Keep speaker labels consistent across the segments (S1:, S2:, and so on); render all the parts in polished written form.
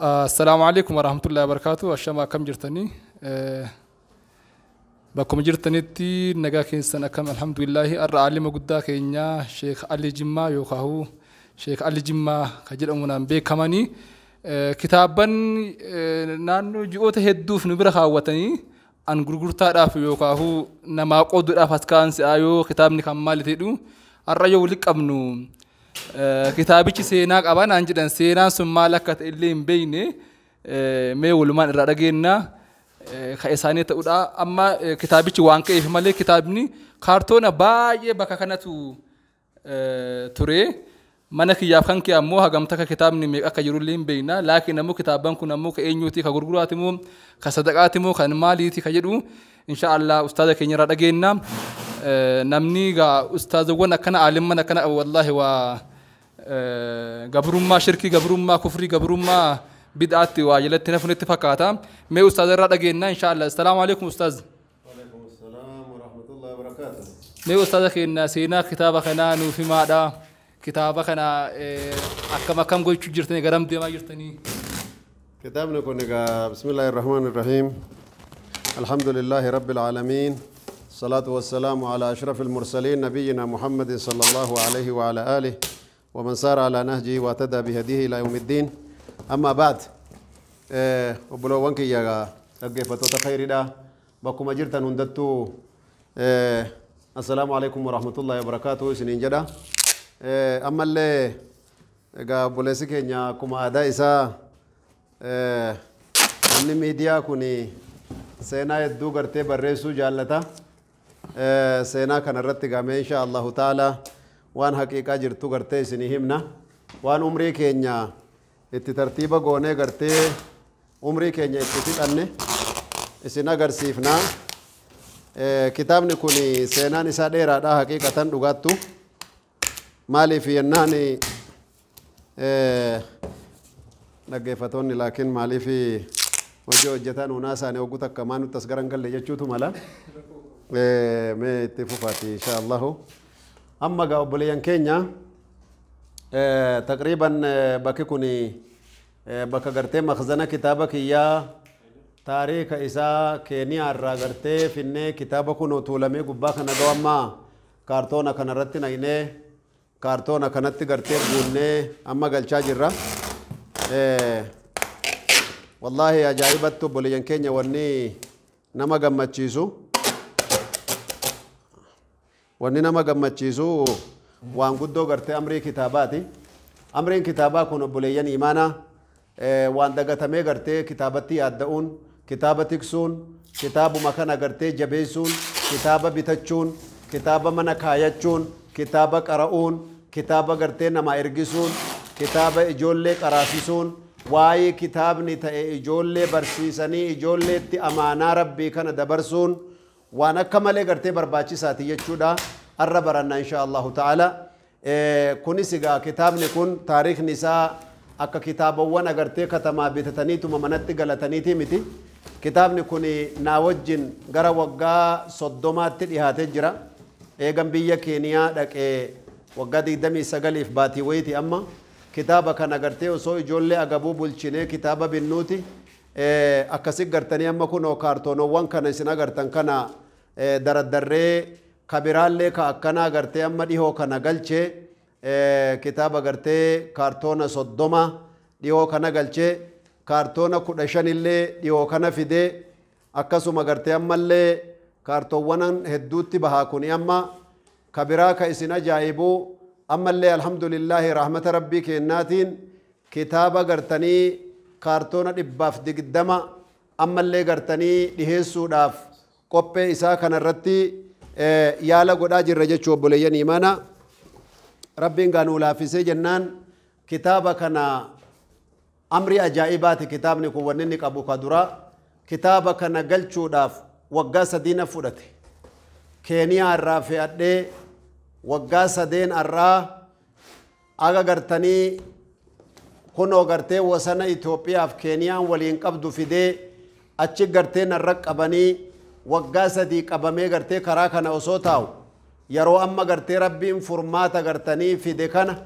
S1: Assalaamu alaikum warahmatullahi wabarakatuh. Ashama akkam jirtanii? Bakkuma jirtanitti nagaa keessan akkam? Alhamdulillahi. Har'a aalima guddaa keenya Sheekh Ali Jimmaa yookaan Sheekh Ali Jimmaa kan jedhamuun beekamanii kitaabban naannoo ji'oota hedduuf nu bira kaawwatanii an gurgurtaadhaaf yookaan namaa qooduudhaaf as ka'an si'a yoo kitaabni kan maali jedhu har'a yoo walitti qabnu kitaabichi seenaa qaba naan jedhan. Seenaan sun maal akka ta'e illee hin beekne, mee walumaan irraa dhageenna ka isaanii ta'udha. Amma kitaabichi waan ka'eef malee kitaabni kaartoona baay'ee bakka kanatu ture. Mana kiyyaaf kan kee ammoo hagam takka kitaabni meeqa akka jirullee hin beekna. Laakiin ammoo kitaabban kun ammoo ka eenyuuti, ka gurguraati moo ka sadaqaati moo kan maaliiti ka jedhu insha Allah ustaaza keenya irraa dhageenna. Namni gaa ustaazawwan akkana, aalimman akkana, wallaahi waa gabrummaa shirkii, gabrummaa kufrii, gabrummaa bid'aatti waa jalatti nafunitti fakkaata. Mee ustaaza irraa dhageenna insha Allah. Assalaamu alaikum ustaaz.
S2: وعليكم السلام ورحمة الله وبركاته.
S1: Mee ustaaza keenya seenaa kitaaba kanaa nuuf himaadha. Kitaaba kana akkam akkam gochuu jirtanii, garam deemaa jirtanii?
S2: كتابنا كنا. بسم الله الرحمن الرحيم، الحمد لله رب العالمين، الصلاة والسلام على أشرف المرسلين نبينا محمد صلى الله عليه وعلى آله ومن سار على نهجه واهتدى بهديه إلى يوم الدين، أما بعد. Obboleewwan kiyya dhaggeeffattoota khayriidha, bakkuma jirtan hundattuu assalaamu alaikum warahmatullahi wabarakaatuh isiniin jedha. Ammallee egaa obboleessi keenya akkuma aadaa isaa namni miidiyaa kun seenaa hedduu gartee barreessuu jaallata. Seenaa kana irratti gamee insha Allahu ta'ala waan haqiiqaa jirtu gartee isinii himna. Waan umrii keenya itti tartiiba goonee gartee umrii keenya itti fixanne isin agarsiifna. Kitaabni kun seenaan isaa dheeraadha haqiiqatan dhugaattu. Maaliif jennaan dhaggeeffatoonni laakiin maaliif hojii hojjetan hunaa isaanii hogguu takka maa nutti as garan galle jechuutu mala. Mee itti fufaati insha Allahu. Amma gaa obboleeyyan keenya, taqriiban bakki kun bakka gartee makzana kitaaba kiyyaa taariika isaa Keeniyaa irraa gartee finnee kitaaba kun tuulamee gubbaa kana ga'u amma kaartoona kanarratti naqnee kaartoona kanatti gartee guunnee amma galchaa jirra. Wallaahi ajaa'ibatti obboleeyyan keenya, wanni nama gammachiisu waan guddoo gartee amrii kitaabaati. Amriin kitaabaa kun obboleeyyan imaanaa waan dagatamee gartee kitaabatti yaadda'uun, kitaaba tiksuun, kitaabuma kana gartee jabeessuun, kitaaba bitachuun, kitaaba mana kaayachuun, kitaaba qara'uun, kitaaba gartee nama ergisuun, kitaaba ijoollee qaraasisuun, waa'ee kitaabni ta'e ijoollee barsiisanii ijoolleetti amaanaa rabbii kana dabarsuun waan akka malee gartee barbaachisaati jechuudha. Arra baranna insha Allahu ta'ala. Kunis egaa kitaabni kun taariikni isaa akka kitaabawwan agartee katamaa bitataniituma manatti galataniiti miti. Kitaabni kun naa wajjin gara waggaa 30tti dhihaatee jira. Eegan biyya Keeniyaa dhaqee waggaa 29f baatii wayiiti amma. Kitaaba kana gartee osoo ijoollee agabuu bulchinee kitaaba binnuuti. Akkasi gartanii amma kunoo kaartoonowwan kana isin agartan kana daraddarree kabiraallee ka akkanaa gartee amma dhihoo kana galchee kitaaba gartee kaartoona 30 dhihoo kana galchee, kaartoona 15illee dhihoo kana fidee, akkasuma gartee ammallee kaartoowwan hedduutti bahaa. Kuni amma kabiraa ka isin ajaa'ibuu ammallee alhamdulillaahi rahmata rabbii kennaatiin kitaaba gartanii kaartoona 120 ammallee gartanii dhiheessuudhaaf qophee isaa kanarratti yaala godhaa jirra jechuu. Obboleeyyan imaana, rabbiin gaanuu laaffisee jennaan kitaaba kana amri ajaa'ibaati. Kitaabni kun wanni inni qabu ka dura kitaaba kana galchuudhaaf waggaa sadiina fudhate. Keeniyaa irraa fe'adhee waggaa sadeen irraa aga gartanii kunoo gartee wasana Itoophiyaaf Keeniyaan waliin qabdu fidee achi gartee narra qabanii waggaa 3 qabamee gartee karaa kana osoo taa'u yeroo amma gartee rabbiin furmaata gartanii fide kana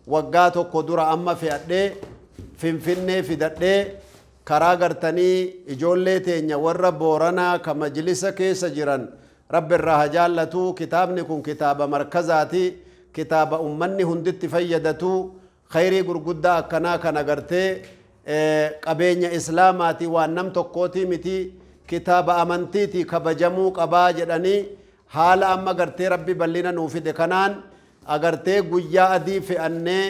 S2: waggaa tokko dura amma fe'adhee. Finfinnee fidadhee karaa gartanii ijoollee teenya warra Booranaa ka majlisa keessa jiran Rabbi irraa haa jaallatu. Kitaabni kun kitaaba markazaati, kitaaba ummanni hunditti fayyadatu, khayrii gurguddaa akkanaa kana gartee qabeenya islaamaati, waan nam tokkooti miti, kitaaba amantiiti, kabajamuu qabaa jedhanii haala amma gartee Rabbi bal'ina nuu fide kanaan agartee guyyaa adii fe'annee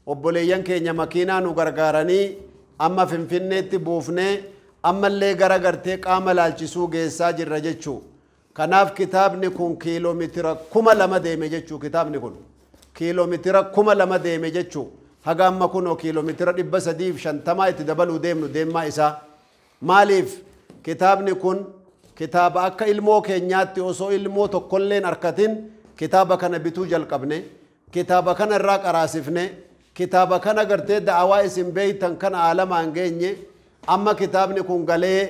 S2: obboleeyyan keenya makiinaa nu gargaaranii amma Finfinneetti buufnee ammallee gara gartee qaama laalchisuu geessaa jirra jechuu. Kanaaf kitaabni kun kiiloomeetira 2000 deeme jechuu. Kitaabni kun kiiloomeetira 2000 deeme jechuu. Haga amma kunoo kiiloomeetira 350 itti dabaluu deemnu deemmaa isaa. Maaliif kitaabni kun kitaaba akka ilmoo keenyaatti osoo ilmoo tokkolleen harkatin kitaaba kana bituu jalqabne, kitaaba kana irraa qaraasifne, kitaaba kana gartee da'awaa isin beeytan kana aalamaan geenye. Amma kitaabni kun galee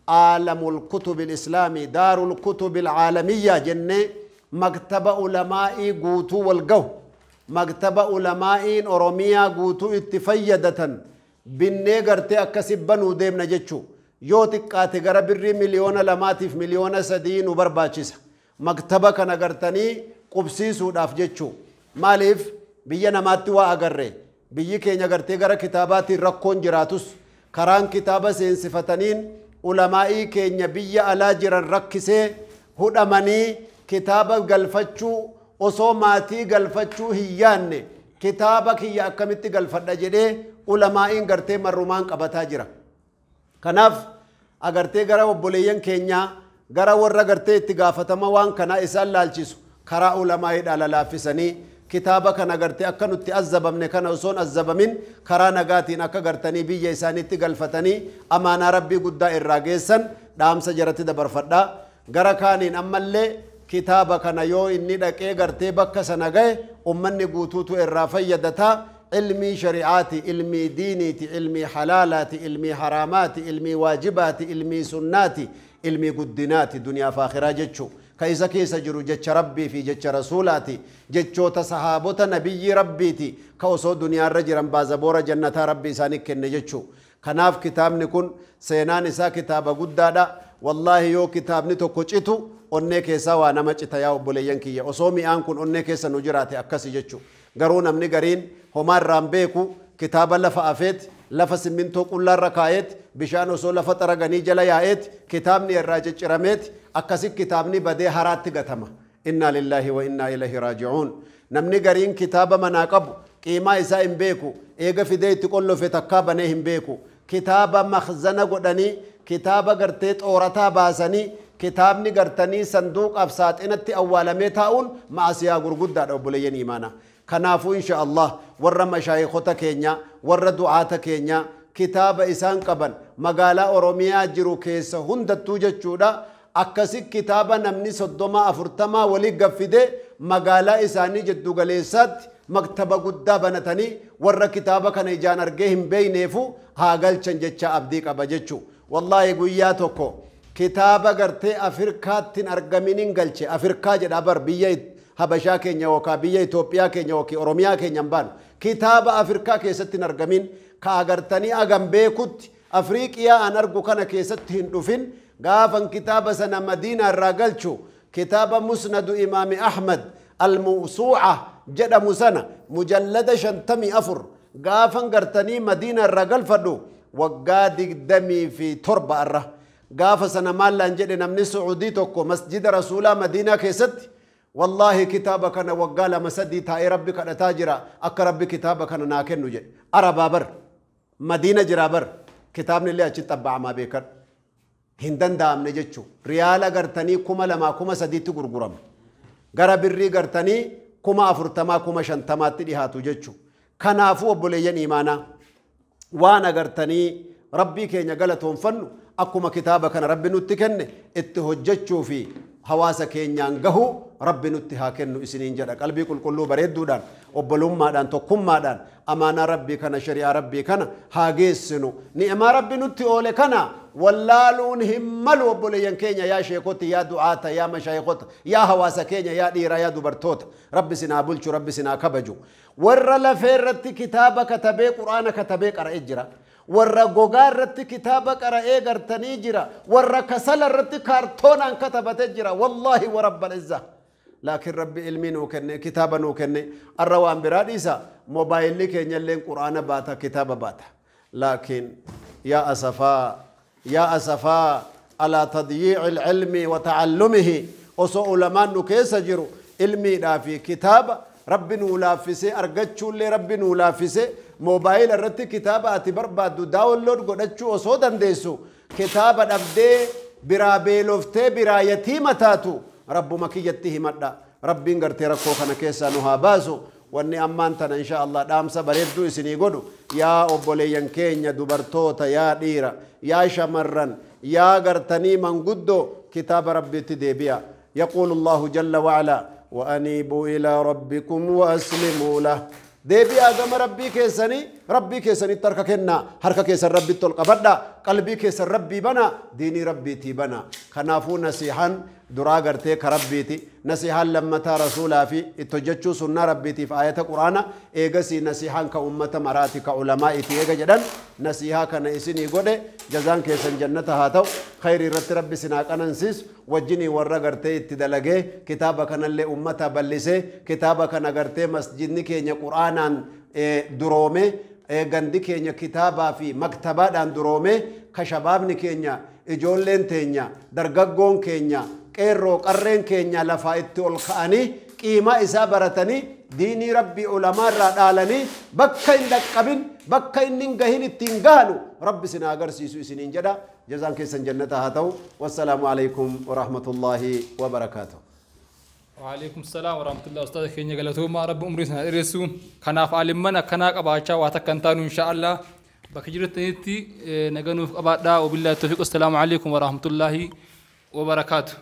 S2: aalamul kutubil islaamii daarul kutubil aalamiyyaa jennee maktaba ulamaa'ii guutuu wal gahu, maktaba ulamaa'iin Oromiyaa guutuu itti fayyadatan binnee gartee akkasi banuu deemna jechuu. Yoo xiqqaate gara birrii 2,000,000 3,000,000 nu barbaachisa maktaba kana gartanii qubsiisuudhaaf jechuu. Maaliif biyya namaatti waa agarre, biyyi keenya gartee gara kitaabaatiin rakkoon jiraatus karaan kitaaba seensifataniin ulamaa'ii keenya biyya alaa jiran rakkisee hudhamanii kitaaba galfachuu osoo maatii galfachuu hin yaanne kitaaba kiyya akkamitti galfadha jedhee ulamaa'iin gartee marrumaan qabataa jira. Kanaaf agartee gara obboleeyyan keenyaa gara warra gartee itti gaafatama waan kanaa isaan laalchisu karaa ulamaa'iidhaa lalaafisanii kitaaba kana gartee akka nutti azzabamne kana osoon azzabamin karaa nagaatiin akka gartanii biyya isaaniitti galfatanii amaanaa Rabbii guddaa irraa geessan dhaamsa jaratti dabarfadhaa. Gara kaaniin ammallee kitaaba kana yoo inni dhaqee gartee bakka sana gahe ummanni guutuutu irraa fayyadataa. Ilmii shari'aati, ilmii diiniiti, ilmii halaalaati, ilmii haraamaati, ilmii waajibaati, ilmii sunnaati, ilmii guddinaati duniyaa fi akhiraa jechuu. Ka isa keessa jiru jecha Rabbii fi jecha Rasuulaati, jechoota sahaabota nabiyyi Rabbiiti ka osoo duniyaarra jiran baazaboora jannataa Rabbi isaanii kenne jechuu. Kanaaf kitaabni kun seenaan isaa kitaaba guddaadha. Wallaahi yoo kitaabni tokko citu onnee keessaa waa nama cita yaa obboleeyyan kiyya. Osoo mi'aan kun onnee keessa nu jiraate akkasi jechuu. Garuu namni gariin homaa irraan beeku kitaaba lafa afeet, lafa simmintoo qullaarra kaa'eet, bishaan osoo lafa xaraganii jala yaa'eet, kitaabni irraa ciccirameet, akkasi kitaabni badee haraatti gatama. Innaa lillaahi wa innaa ilaihi raaji'uun. Namni gariin kitaaba manaa qabu qiimaa isaa hin beeku, eega fidee itti qollofe takkaa banee hin beeku. Kitaaba makzana godhanii, kitaaba gartee xoorataa baasanii, kitaabni gartanii sanduuqaaf saaxinatti awwaalamee taa'uun ma'asiyaa gurguddaadha obboleeyyan imaanaa. Kanaafuu insha Allah warra mashaayikota keenya, warra du'aata keenya kitaaba isaan qaban magaalaa Oromiyaa jiru keessa hundattuu jechuudha. Akkasi kitaaba namni 30 40 walii gaffide magaalaa isaanii jiddu galeessaatti maktaba guddaa banatanii warra kitaaba kana ijaan argee hin beeyneefu haa galchan jecha abdii qaba jechuu. Wallaahi guyyaa tokko kitaaba gartee Afrikaatti hin argaminiin galche. Afrikaa jedha bar biyya Habashaa keenya yookaan biyya Itoophiyaa keenya yookiin Oromiyaa keenya hin baanu. Kitaaba Afrikaa keessatti hin argamin ka agartanii agam beekutti Afriiqiyaa an argu kana keessatti hin dhufin. Gaafan kitaaba sana Madiinaa irraa galchu kitaaba Musnadu Imaami Ahmad Al-Mawsuu'a jedhamu sana mujallada 54 gaafan gartanii Madiinaa irraa galfadhu waggaa 27 irra. Gaafa sana maallaan jedhe namni Su'uudii tokko masjida Rasuulaa Madiinaa keessatti wallaahi kitaaba kana waggaa 2-3 taa'ee Rabbi kadhataa jira akka Rabbi kitaaba kana naa kennu jedhe. Arabaa bar Madiina jiraa bar kitaabni illee achitti abba'amaa beekan hin danda'amne jechuu. Riyaala gartanii 2000 3000 gurgurama, gara birrii gartanii 40,000 50,000 dhihaatu jechuu. Kanaafuu obboleeyyan imaanaa waan agartanii Rabbii keenya galatoonfannu akkuma kitaaba kana Rabbi nutti kenne itti hojjechuu fi hawaasa keenyaan gahu Rabbi nutti haa kennu isiniin jedha. Qalbii qulqulluu bareedduudhaan Obbolummaadhaan, tokkummaadhaan amaanaa Rabbii kana, shari'aa Rabbii kana haa geessinu. Ni'maa Rabbi nutti oole kana wallaaluun hin malu. Obboleeyyan keenya, yaa sheekoti, yaa du'aata, yaa mashaayikota, yaa hawaasa keenya, yaa dhiiraa, yaa dubartoota, Rabbi sinaa bulchu, Rabbi sinaa kabaju. Warra lafee irratti kitaaba katabee, Quraana katabee qara'ee jira. Warra gogaa irratti kitaaba qara'ee gartanii jira. Warra kasala irratti kaartoonaan katabatee jira. Wallaahi wa rabbal izza. Laakiin Rabbi ilmii nuu kenne, kitaaba nuu kenne. Arra waan biraa dhiisa, moobaayilli keenyalleen Quraana baata, kitaaba baata. Laakiin yaa asafaa, yaa asafaa alaa tadyiici ilcilmi wa tacallumihi. Osoo ulamaan nu keessa jiru, ilmiidhaa fi kitaaba Rabbi nuu laaffisee argachuullee, Rabbi nuu laaffisee, moobaayila irratti kitaaba ati barbaaddu download godhachuu osoo dandeessu, kitaaba dhabdee biraa beeloftee biraa yatiima taatu, Rabbuma kiyyatti himadha. Rabbiin gartee rakkoo kana keessaa nu haa baasu. Wanni ammaan tana insha Allah dhaamsa bareedduu isinii godhu, yaa obboleeyyan keenya dubartoota, yaa dhiira, yaa shamarran, yaa gartanii manguddoo, kitaaba Rabbiitti deebi'a. يقول الله جل وعلا: وأنيبوا إلى ربكم وأسلموا له. Deebi'aa gama Rabbii keessanii. Rabbii keessanitti harka kennaa, harka keessan Rabbitti ol qabadhaa, qalbii keessan Rabbii bana, diinii Rabbiitii bana. Kanaafuu nasiihaan duraa gartee ka Rabbiiti, nasiihaan lammataa Rasuulaa fi itti hojjechuu sunnaa Rabbiitiif aayata Quraana. Eegasii nasiihaan ka ummata maraati, ka ulamaa'iiti. Eega jedhan nasiihaa kana isinii godhe. Jazaan keessan jannata haa ta'u. Khayrii irratti Rabbi sinaa qanansiisu. Wajjinii warra gartee itti dalagee kitaaba kanallee ummata bal'isee, kitaaba kana gartee masjidni keenya Quraanaan duroome, gandi keenya kitaabaa fi maktabaadhaan duroome, ka shabaabni keenya, ijoolleen teenya, dargaggoon keenya, qeerroo qarreen keenya lafaa itti ol ka'anii qiimaa isaa baratanii, diinii Rabbii ulamaa irraa dhaalanii, bakka hin dhaqqabin, bakka inni hin gahin ittiin gahanu Rabbi sinaa agarsiisu isiniin jedha. Jazaan keessan jannata haa ta'u. Wassalaamu alaikum warahmatullaahi wabarakaatuh.
S1: وعليكم السلام ورحمة الله. أستاذ كينيا قالتوما رب عمري سنة إرسو كان عالمنا كنا قبعشا واتكنتانو إن شاء الله بكجرت نتي نغنوف قبعدا. وبالله التوفيق. السلام عليكم ورحمة الله وبركاته.